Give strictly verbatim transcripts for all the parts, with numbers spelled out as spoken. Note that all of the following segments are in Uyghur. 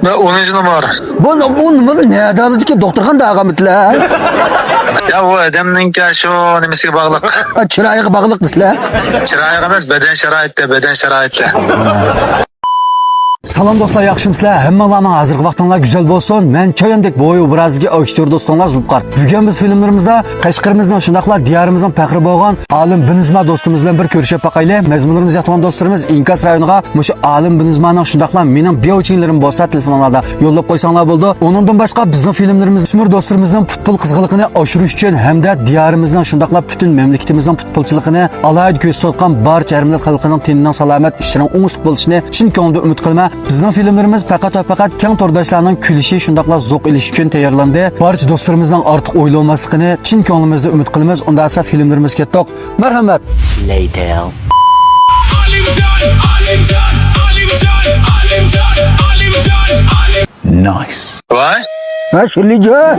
مەن ئونىنچى نومۇر. بۇ، بۇ نومۇر نەدە ئالىدىكى، دوختۇرخانىدا ئالغانمىدىلە؟ يا، ئۇ ئادەمنىڭكى شۇ نېمىسىگە باغلىق. ھە، چىرايىغا باغلىق دېسىلە. چىرايىغا ئەمەس، بەدەن شارائىتى، بەدەن شارائىتى. سالام دوستلار، ياخشىمۇسىلەر؟ ھەممىڭلارنىڭ ھازىرقى ۋاقتىڭلار گۈزەل بولسۇن. مەن چاياندەك بوي ئوبرازىدىكى ئاكتيور دوستۇڭلار زۇلپىقار. بۈگۈن بىز فىلىملىرىمىزدا قەشقىرىمىزنىڭ شۇنداقلا دىيارىمىزنىڭ پەخرى بولغان ئالىم بىنىزما دوستىمىز بىلەن بىر كۆرۈشۈپ باقايلى. مەزمۇنلىرىمىز ياقتۇرغان دوستلىرىمىز ئىنكاس رايونىغا مۇشۇ ئالىم بىنىزمانىڭ شۇنداقلا مېنىڭ بىياۋچىڭلىرىم بولسا تېلېفونلاردا يوللاپ قويساڭلار بولىدۇ. ئۇنىڭدىن باشقا بىزنىڭ فىلىملىرىمىز ئۆسمۈر دوستلىرىمىزنىڭ پۇتبول قىزغىنلىقىنى ئاشۇرۇش ئۈچۈن ھەمدە دىيارىمىزنىڭ شۇنداقلا پۈتۈن مەملىكىتىمىزنىڭ پۇتبولچىلىقىنى ئالاھىدە كۆرسىتىۋاتقان بارچە ھەر مىللەت خەلقىنىڭ تېنىنىڭ سالامەت، ئىشلىرىنىڭ ئوڭۇشلۇق بولۇشىنى چىن كۆڭلىمدىن ئۈمىد قىلىمەن. بىزنىڭ فىلىملىرىمىز پەقەت ۋە پەقەت كەڭ تورداشلارنىڭ كۈلۈشى شۇنداقلا زوق ئېلىشى ئۈچۈن تەييارلاندى. بارچە دوستلىرىمىزنىڭ ئارتۇق ئويلىۋالماسلىقىنى چىن كۆڭلىمىزدىن ئۈمىد قىلىمىز. ئۇنداقسا فىلىملىرىمىزگە كەتتۇق. مەرھەمەت. Later. ئالىمجان، ئالىمجان، ئالىمجان، ئالىمجان، ئالىمجان، ئالىم. Nice. ۋاي. ھە، شىرلىجان.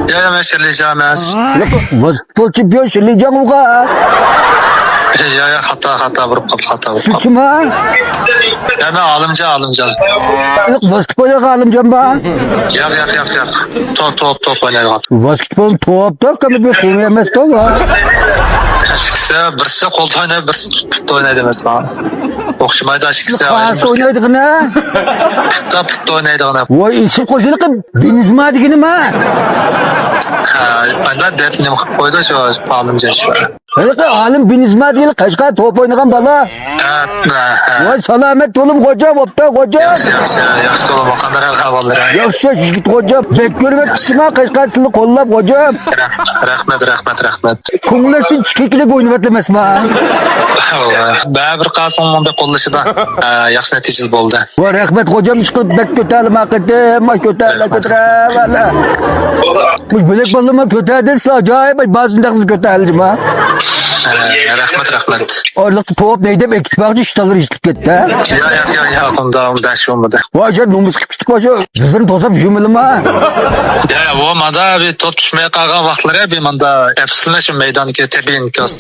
يا، يا، مەن شىرلىجان ئەمەس. ياق، ۋاسكېتبولچى بىيو شىرلىجان ئۇغا. يا، يا، خاتا، خاتا، بۇرۇپ قاپتۇ، خاتا، بۇرۇپ قاپتۇ. سىلچىما؟ يا، مەن ئالىمجان، ئالىمجان. ياق، ۋاسكېتبول ياق، ئالىمجان بار. ياق، ياق، ياق، ياق. توپ، توپ، توپ ئوينايدىغان. ۋاسكېتبول توپ، توپ، كەمە بىر خىمىيە ئەمەس توپ. ئىككىسى، بىرسى قولدا ئوينايدۇ، بىرسى پۇتتا ئوينايدۇ ئەمەسمۇ؟ ئوخشىمايدۇ، ئىككىسى. قايسى ئوينايدىغىنى؟ پۇتتا، پۇتتا ئوينايدىغىنى. ۋاي، ئېسىل قوشۇلۇقى بېنزېما دېگىنىما؟ ھە، ئانداق دەپ نېمە قىلىپ قويدى شۇ پالىنجا شۇ. ھېلىقى ئالىم بېنزېما دېگىلى قەشقەر توپ ئوينىغان بالا. ھە، ھە، ھە. ۋاي، سالامەت بولۇڭ خوجا، بوپتۇ خوجا. ياخشى، ياخشى، ياخشى تولىمۇ، قانداق ئەھۋاللىرى؟ ياخشى، يىگىت خوجا، بەك كۆرۈۋەتتىم، قەشقەر سىلىنى قوللاپ خوجا. رەھمەت، رەھمەت، رەھمەت. كۆڭلەشتىن چىقىكلىك ئوينىۋەتلىمەسما؟ بەرىبىر قالسىڭ مۇنداق قوللىشىدا، ئە، ياخشى نەتىجىلىك بولدى. ۋا رەھمەت خوجام، ئىشقىلىپ بەك كۆتەرلىمە قېتىم، ئاي كۆتەرلە، رەھمەت، كۆتۈرەۋەلە. مۇش بۆلەك بالىما كۆتەردىڭىز، ئاجايىپ، ئاي بازىنداقسىز كۆتەرلىدىما. ئە، رەھمەت، رەھمەت. ئارىلىقتا توپ دەيدىم، ئېكىتىپ باقچى، ئىشتانلىرى ئىشلىپ كەتتى. يا، يا، يا، يا، ئۇندا، ئۇندا شۇ بولدى. ۋاي، جان، نومۇس قىلىپ كېتىپ قالسا، بىزلىرىنى توساپ يۈمىلىما. يا، يا، بۇ مادا بىر توپ چۈشمەي قالغان ۋاقىتلىرى بىر ماندا ئەپسۇسلىنىش شۇ مەيداندىكى تەبىئىي ئىنكاس.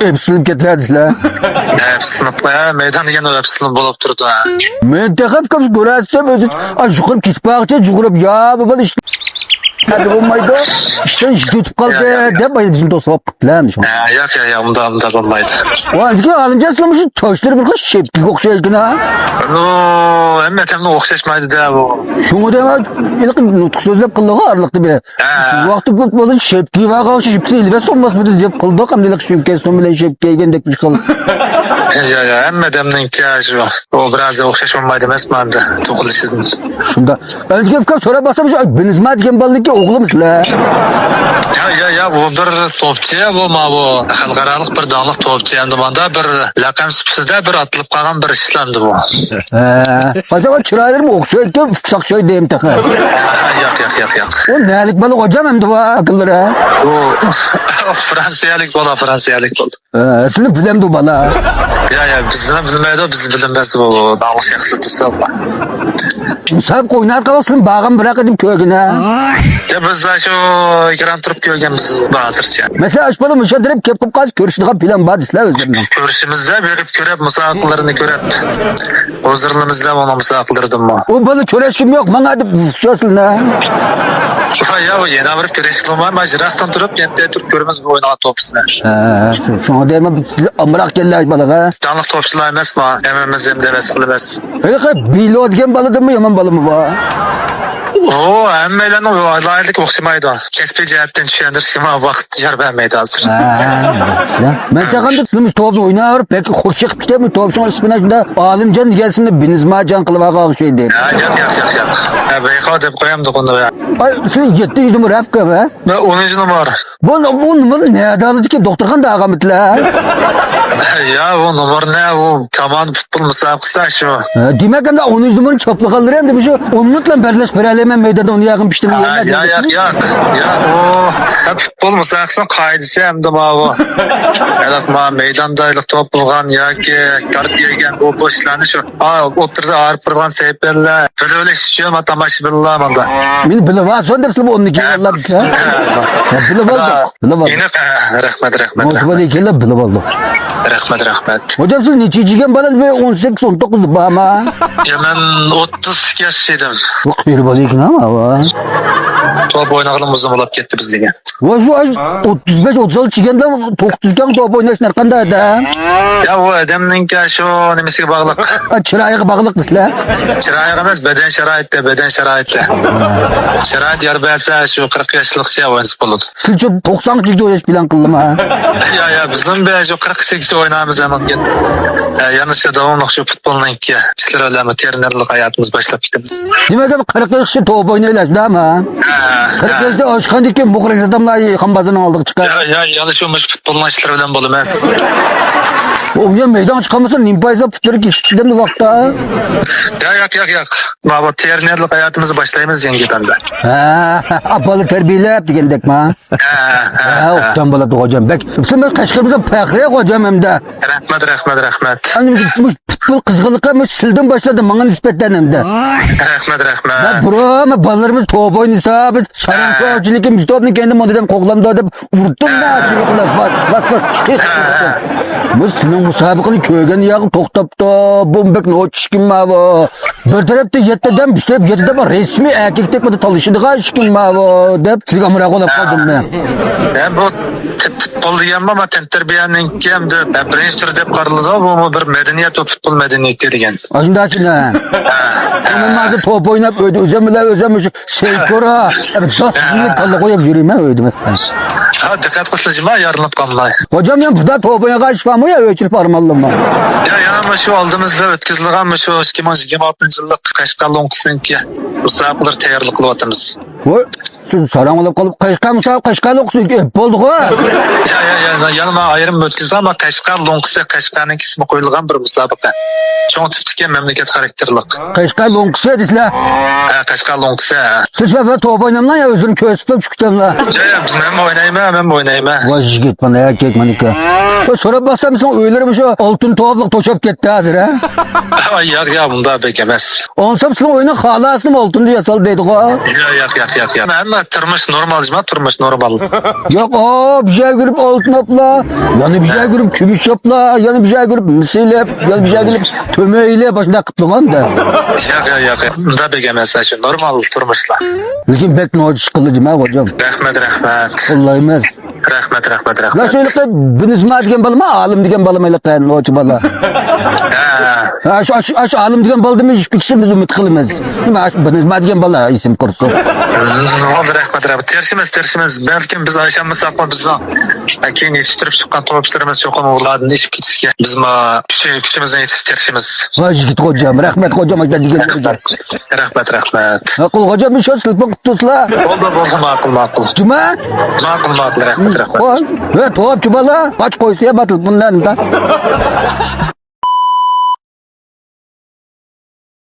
ئەپسۇسلىنىپ كېتىلەردىلە. ئەپسۇسلىنىپ، ھە، مەيدان دېگەن ئەپسۇسلىنىپ بولۇپ تۇرىدۇ. مەن تېخى كۆرەتتىم ئۆزى، ئا، يۇقىرى كېتىپ باقچە، يۇقىرى، يا، بۇ بالا ئىش-، ئەدە بولمايدۇ. ئىشتىن يىت ئۆتۈپ قالدى، يا، يا، يا. دەپ، بايا بىزنى توسۇپ قاپتىلەر، شۇ. ھە، ياق، ياق، ياق، ئۇنداق، ئۇنداق بولمايدۇ. ۋاي، ئەمدىكى ئالىمجان سىلەر مۇشۇ چاچلىرى بىر خىل شەپكىگە ئوخشايدىكەن، ھە؟ ئۇ، ھەممە ئادەمنىڭ ئوخشاشمايدۇ-دە، بۇ. شۇڭا دەيمەن، ھېلىقى نۇتۇق سۆزلەپ قىلىدىغۇ ئارىلىقتا بىر. ھە. ۋاقتى بولۇپ بولۇپ شەپكە بارغان ئوخشاش، شەپكىسى ئېلىۋەتسە بولماسمىدى دەپ قىلدۇق، ئەمدى ھېلىقى شۇ كەستۇم بىلەن شەپكە كىيگەندەك بىر خىل. يا، يا، ھەممە ئادەمنىڭكى شۇ ئوبرازى ئوخشاش بولمايدۇ ئەمەسمۇ ئەمدى توقۇلۇشىدىن. شۇنداق. ئەنجۈكە ئۇكا سوراپ باقسام، شۇ بېنزېما دېگەن بالىنىڭكى ئوغلىمۇسىلەر؟ يا، يا، يا، بۇ بىر توپچى، بۇ ما بۇ خەلقئارالىق بىر داڭلىق توپچى، ئەمدى ماندا بىر لەقەم سۈپىتىدە بىر ئاتىلىپ قالغان بىر ئىشلار ئەمدى بۇ. ھە. قاچان چىرايلىرىمۇ ئوخشايدۇ، ئۇقساق شوي دەيمەن تېخى. ھە، ياق، ياق، ياق، ياق. ئۇ نەلىك بالا خوجام ئەمدى بۇ ئەقىللىرى؟ ئۇ فرانسىيەلىك بالا، فرانسىيەلىك بالا. ئە، سىلى بىلەمدۇ بالا؟ يا، يا، بىزنى بىلمەيدۇ، بىزنى بىلمەس، ئۇ داڭلىق شەخسلەر تۇرسا. مۇسابىقە ئويناۋاتقان ۋاقىتلىرىم بارغان بىراق دەپ كۆرگىنە. يا، بىز شۇ ئېكران تۇرۇپ كۆرگەنبىز ھازىرچە. مەسىلەن، ئاشۇ بالا مۇشۇ تەرەپ كېلىپ قالسا كۆرۈشىدىغان پىلان بار دېسىلە ئۆزلىرىنىڭ. كۆرۈشىمىزدە بېرىپ كۆرۈپ، مۇسابىقىلىرىنى كۆرۈپ، ھۇزۇرلىنىمىزدە ئۇنىڭ مۇسابىقىلىرىدىنمۇ. ئۇ بالا كۆرۈشكۈم يوق، ماڭا دەپ چۆسلىنە. يا، يا، بۇ يەنە بىر كۆرۈشكىلى بولماي، مانا يىراقتىن تۇرۇپ، يەنە تۇرۇپ كۆرىمىز بۇ ئوينىغان توپىسىنى. ھە، شۇ-، شۇڭا دەيمەن، ئامراق كەلدى ئاش بالىغا. داڭلىق توپچىلار ئەمەسمۇ، ھەممىمىز ھەمدە ھەۋەس قىلىمىز. ھېلىقى بىلو دېگەن بالا دېمۇ يامان بالىمۇ بار؟ ئۇ ھەممەيلەننىڭ ئالاھىدىلىكى ئوخشىمايدۇ. كەسپىي جەھەتتىن چۈشەندۈرۈشكە ماڭا ۋاقىت يار بەرمەيدۇ ھازىر. ھە، ھە. مەن تېخى ئەمدى نېمە توپنى ئويناپ، بەك خۇش چىقىپ كېتەمدۇ، توپ شۇڭا ئىسمىنى شۇنداق ئالىمجان دېگەن ئىسىمنى بىنىزماجان قىلىۋالغان ئوخشايدۇ. ھە، ياق، ياق، ياق، ياق. ھە، بەيخا دەپ قويامدۇق ئۇنى. ئاي، سىلەر يەتتىنچى نومۇر ھەپكە، ھە؟ مەن ئونىنچى نومۇر. بۇ، بۇ نومۇرنى نەدە ئالىدىكى، دوختۇرخانىدا ئالغانمىدىلە؟ يا، بۇ نومۇرنى ئۇ كامان پۇتبول مۇسابىقىسىدە شۇ. ھە، دېمەك، ئەمدى ئونىنچى نومۇرنى چاپلىغانلىرى ئەمدى مۇشۇ ئون مىنۇتلا بەرلەش بېرەلەيمەن مەيداندا، ئۇنى ياغىن پىشتىم. ھە، يا، ياق، ياق، ياق. يا، ئۇ، ھە، پۇتبول مۇسابىقىسىنىڭ قائىدىسى ئەمدى ماۋۇ. ھېلىق ما مەيداندا ھېلىق توپ بولغان ياكى كارت يېگەن، ئۇ بۇ ئىشلارنى شۇ، ئا، ئوتتۇرىدا ئايرىپ تۇرغان سەھىپىلەر بىلىۋېلىش ئۈچۈن ما تاماشىبىنلار ماندا. مېنى بىلىۋالسۇن دەپ سىلەر ئۇنىڭ كېيىن ھە، يوللاپ بىزگە. ھە، بىلىۋالدۇق، بىلىۋالدۇق. ئېنىق، ھە، رەھمەت، رەھمەت، مۇشۇ رەھمەت. بالىنى كېلىپ بىلىۋالدۇق. رەھمەت، رەھمەت. ھوجام، سىز نېچە يىگەن بالا؟ بىر ئون سەككىز، ئون توققۇز بار ما؟ يا، مەن ئوتتۇز ئىككى ياشتا ئىدىم. بۇ قېرى بالا ئىكەن ھا، ئاۋا. توپ ئوينىغىلى ئۇزۇن بولۇپ كەتتى بىز دېگەن. ۋاي، شۇ ئوتتۇز بەش، ئوتتۇز ئالتە چىگەندە توختىسىكەن توپ ئويناش نەرقەنداق ئادەم؟ يا، ئۇ ئادەمنىڭكى شۇ نېمىسىگە باغلىق. ھە، چىرايىغا باغلىق دېسىلە. چىرايىغا ئەمەس، بەدەن شارائىتى، بەدەن شارائىتى. شارائىت يار بەرسە، شۇ قىرىق ياشلىقچە ئوينىسا بولىدۇ. سىلچە توقسانغىچە ئويناش پىلان قىلدىما؟ يا، يا، بىزنىڭ بە شۇ قىرىق ياشلىقچە ئوينايمىز ئەمەسكەن. يەنە شۇ داۋاملىق شۇ پۇتبولنىڭكى ئىشلىرى بىلەن تېرېنېرلىق ھاياتىمىزنى باشلاپ كېتىمىز. دېمەك، قىرىق ياشقىچە توپ ئوينايلا شۇنداقمۇ؟ ھە، قىرىق ھە. ياشتا ئاشقاندىن كېيىن مۇخلىس ئادەملەر خان بازىرىنىڭ ئالدىغا چىقار. يا، يا، يەنە شۇ مۇشۇ پۇتبولنىڭ ئىشلىرى بىلەن بولىمىز. ئۇ يەر مەيدانغا چىقالمىسا، نېمە پايدا پۇتلىرى كېسىپ كېتەمدۇ ۋاقىتتا؟ يا، ياق، ياق، ياق. ماۋۇ تېرېنېرلىق ھاياتىمىزنى باشلايمىز يەنە گەپ ئەمدى. ھە، بالا تەربىيەلەپ دېگەندەكما؟ ھە، ھە، ھە، ھە. ئوبدان بولىدۇ خوجام. بەك، بىز قەشقىرىمىزنىڭ پەخرى خوجام ئەمدى. رەھمەت، رەھمەت، رەھمەت. ئەمدى مۇشۇ، مۇشۇ پۇتبول قىزغىنلىقى مۇشۇ سىلدىن باشلىدى ماڭا نىسبەتەن ئەمدى. رەھمەت، رەھمەت. مەن بۇرۇن بالىلىرىمىز توپ ئوينىسا، بىز شاراڭ-شۇراڭچىلىكى مۇشۇ توپنى كەينىدە مۇنداق دەپ قوغلامدۇ دەپ ئۇردۇم مەن، شۇنى قىلىپ، باس، باس، باس، تېز، تېز، تېز. بۇ سېنىڭ مۇسابىقىنى كۆرگەن ياغى توختاپتۇ. بۇ بەك نوچى ئىكەن ماۋۇ. بىر تەرەپتە يەتتە دەم، بىر تەرەپتە يەتتە دەم رەسمىي ئەركەكتەك بىر تالىشىدىغان ئىكەن ماۋۇ دەپ سىزگە ئامراق بولۇپ قالدىم مەن. ھە، بۇ تىپ-، پۇتبول دېگەنمۇ، ما تەنتەربىيەنىڭكى ئەمدى بىرىنچى تۈر دەپ قارىلىدۇ، بۇمۇ بىر مەدەنىيەت، بۇ پۇتبول مەدەنىيىتى دېگەن. ئاشۇنداق ئىكەن. ھە، ھە. مەن ھازىر توپ ئويناپ، ئۆ-، ئۆزۈم بىلەن ئۆزۈم مۇشۇ سەيكورا، داس كاللا قويۇپ يۈرىمەن ئۆيدە. ھە، دىققەت قىلسىلا جۇما، يارىلىپ قالماي. خوجام، يەنە بۇدا توپ ئوينىغان ئىش بارمۇ يا ئۆچۈرۈپ بارمامدىمۇ؟ يا، يەنە مۇشۇ ئالدىمىزدا ئۆتكۈزۈلىدىغان مۇشۇ ئىككى مىڭ يىگىرمە ئالتىنچى يىللىق قەشقەر لوڭقىسىنىڭكى مۇسابىقىلىرى تەييارلىق قىلىۋاتىمىز. ۋاي، سىز ساراڭ بولۇپ قالىپ، قەشقەر مۇسابىقە، قەشقەر لوڭقىسى، ئە، بولدىغۇ. يا، يا، يا، يەنە مانا ئايرىم ئۆتكۈزگەن، مانا قەشقەر لوڭقىسى، قەشقەرنىڭ ئىسمى قويۇلغان بىر مۇسابىقە. چوڭ تىپتىكى مەملىكەت خاراكتېرلىق. قەشقەر لوڭقىسى دېسىلە. ھە، قەشقەر لوڭقىسى، ھە. سىز بىر توپ ئويناملا يا ئۆزىنى كۆرسىتىپ چۈشكۈتەملا؟ يا، يا، بىز، مەنمۇ ئوينايمەن، مەنمۇ ئوينايمەن. ۋاي يىگىت، مانا ئەركەك مانىكى. سوراپ باقسام، سىزنىڭ ئۆيلىرى مۇشۇ ئالتۇن توپلۇق توشاپ كەتتى ھازىر، ھە؟ ۋاي، ياق، ياق، ئۇنداق بەك ئەمەس. ئاڭلىسام، سىزنىڭ ئۆينىڭ خالاسىنىمۇ ئالتۇندىن ياسالدى دەيدىغۇ. ياق، ياق، ياق، ياق، ياق. ھەممە تۇرمۇش نورمال، جۇما، تۇرمۇش نورمال. ياق، ئا، بۇ يەرگە كىرىپ ئالتۇن ئاپلا، يەنە بۇ يەرگە كىرىپ كۈمۈش ئاپلا، يەنە بۇ يەرگە كىرىپ مىس ئېلىپ، يەنە بۇ يەرگە كىرىپ تۆمۈر ئېلىپ، ئاشۇنداق قىپتۇ ئەمدى. ياق، ياق، ياق، ياق. ئۇنداق بەك ئەمەس، شۇ نورمال تۇرمۇشلا. لېكىن بەك نوچى ئىش قىلدى جۇما خوجام. رەھمەت، رەھمەت. قوللايمىز. رەھمەت، رەھمەت، رەھمەت. لا، شۇ ھېلىقى بىنىزما دېگەن بالىما، ئالىم دېگەن بالىما ھېلىقى نوچى بالا. ھە. ھە، شۇ، شۇ، شۇ ئالىم دېگەن بالىدىن ئىش پېكىشنى بىز ئۈمىد قىلىمىز. نېمە، شۇ بىنىزما دېگەن بالا ئېسىم قۇرسۇن. رەھمەت، رەھمەت. تىرىشىمىز، تىرىشىمىز. بەلكىم بىز ئاشانمىساقمۇ، بىزنىڭ كېيىن يېتىشتۈرۈپ چىققان توپچىلىرىمىز چوقۇم ئۇلاردىن ئېشىپ كېتىشكە بىزمۇ كۈچى-، كۈچىمىزنى يېتىشتۈرۈشىمىز. ۋاي يىگىت خوجام، رەھمەت خوجام، ئاشۇنداق دېگەن. رەھمەت، رەھمەت. ماقۇل خوجام، بىر شۇ تېلېفون قىپتۇسىلا. بولدى، بولدى، ماقۇل، ماقۇل. جۇما؟ ماقۇل، ماقۇل، رەھمەت، رەھمەت. قوي. ۋە توپچى بالا، ئاچ قويسا يا، ما تېلېفونلارنى دا.